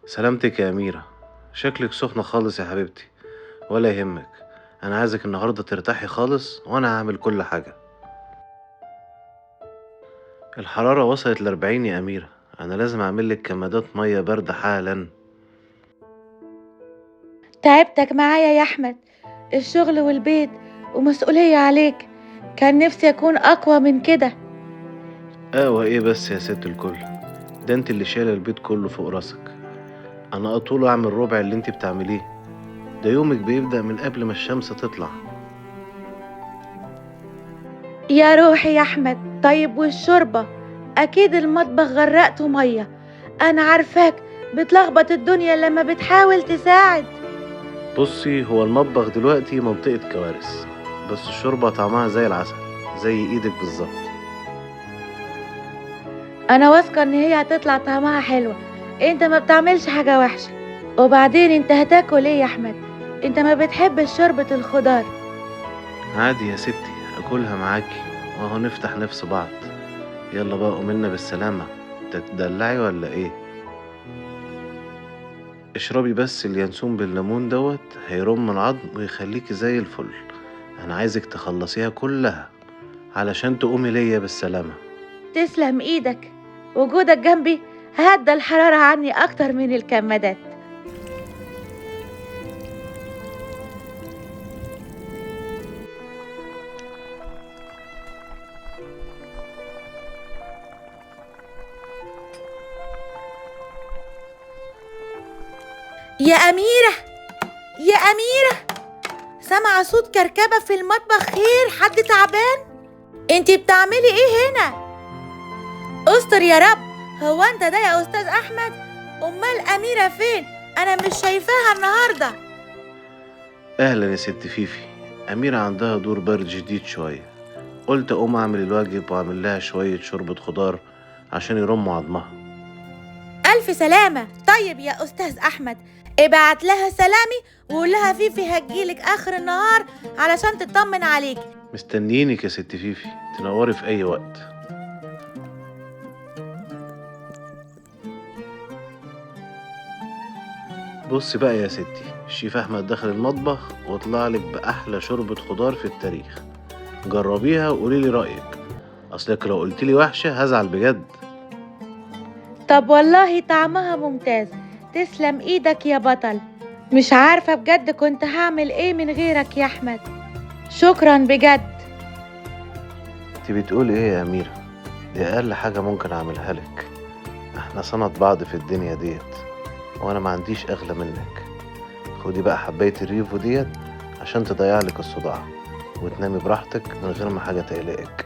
سلامتك يا أميرة، شكلك سخنة خالص يا حبيبتي. ولا يهمك، أنا عايزك النهاردة ترتاحي خالص وأنا هعمل كل حاجة. الحرارة وصلت 40 يا أميرة، أنا لازم أعمل لك كمادات مية باردة حالا. تعبتك معايا يا أحمد، الشغل والبيت ومسؤولية عليك، كان نفسي أكون أقوى من كده. أقوى إيه بس يا ست الكل؟ ده أنت اللي شايلة البيت كله فوق راسك. أنا أطول أعمل ربع اللي أنت بتعمليه ده. يومك بيبدأ من قبل ما الشمس تطلع. يا روحي يا أحمد، طيب والشوربة؟ أكيد المطبخ غرقته مية، أنا عارفاك بتلخبط الدنيا لما بتحاول تساعد. بصي، هو المطبخ دلوقتي منطقة كوارث، بس الشوربة طعمها زي العسل، زي ايدك بالظبط. أنا واثقة إن هي هتطلع طعمها حلوة، أنت ما بتعملش حاجة وحشة. وبعدين أنت هتاكل إيه يا أحمد؟ أنت ما بتحبش شوربة الخضار. عادي يا ستي، اكلها معاكي وهو نفتح نفس بعض. يلا بقى قوملنا بالسلامة. تتدلعي ولا ايه؟ اشربي بس اليانسون بالليمون دوت، هيرم العظم ويخليكي زي الفل. انا عايزك تخلصيها كلها علشان تقومي ليا بالسلامة. تسلم إيدك، وجودك جنبي هدى الحرارة عني أكتر من الكمادات. يا أميرة، يا أميرة، سامعة صوت كركبة في المطبخ. خير، حد تعبان؟ انتي بتعملي ايه هنا؟ استر يا رب، هو انت ده يا أستاذ أحمد؟ أمال أميرة فين؟ أنا مش شايفاها النهاردة. اهلا يا ست فيفي. اميرة عندها دور برد شديد شوية، قلت اقوم اعمل الواجب واعمل لها شوية شوربة خضار عشان يرموا عظمها. ألف سلامة. طيب يا أستاذ أحمد، ابعت لها سلامي وقول لها فيفي هتجيلك آخر النهار علشان تطمن عليك. مستنيينك يا ست فيفي، تنوري في اي وقت. بصي بقى يا ستي، الشيف احمد دخل المطبخ وطلع لك باحلى شوربة خضار في التاريخ. جربيها وقولي لي رأيك، اصلك لو قلت لي وحشة هزعل بجد. طب والله طعمها ممتاز، تسلم ايدك يا بطل. مش عارفة بجد كنت هعمل ايه من غيرك يا احمد، شكرا بجد. انت بتقولي ايه يا اميرة؟ دي اقل حاجة ممكن اعملها لك. احنا سند بعض في الدنيا ديت، وانا ما عنديش اغلى منك. خدي بقى حباية الريفو ديت عشان تضيع لك الصداع وتنامي براحتك من غير ما حاجة تقلقك.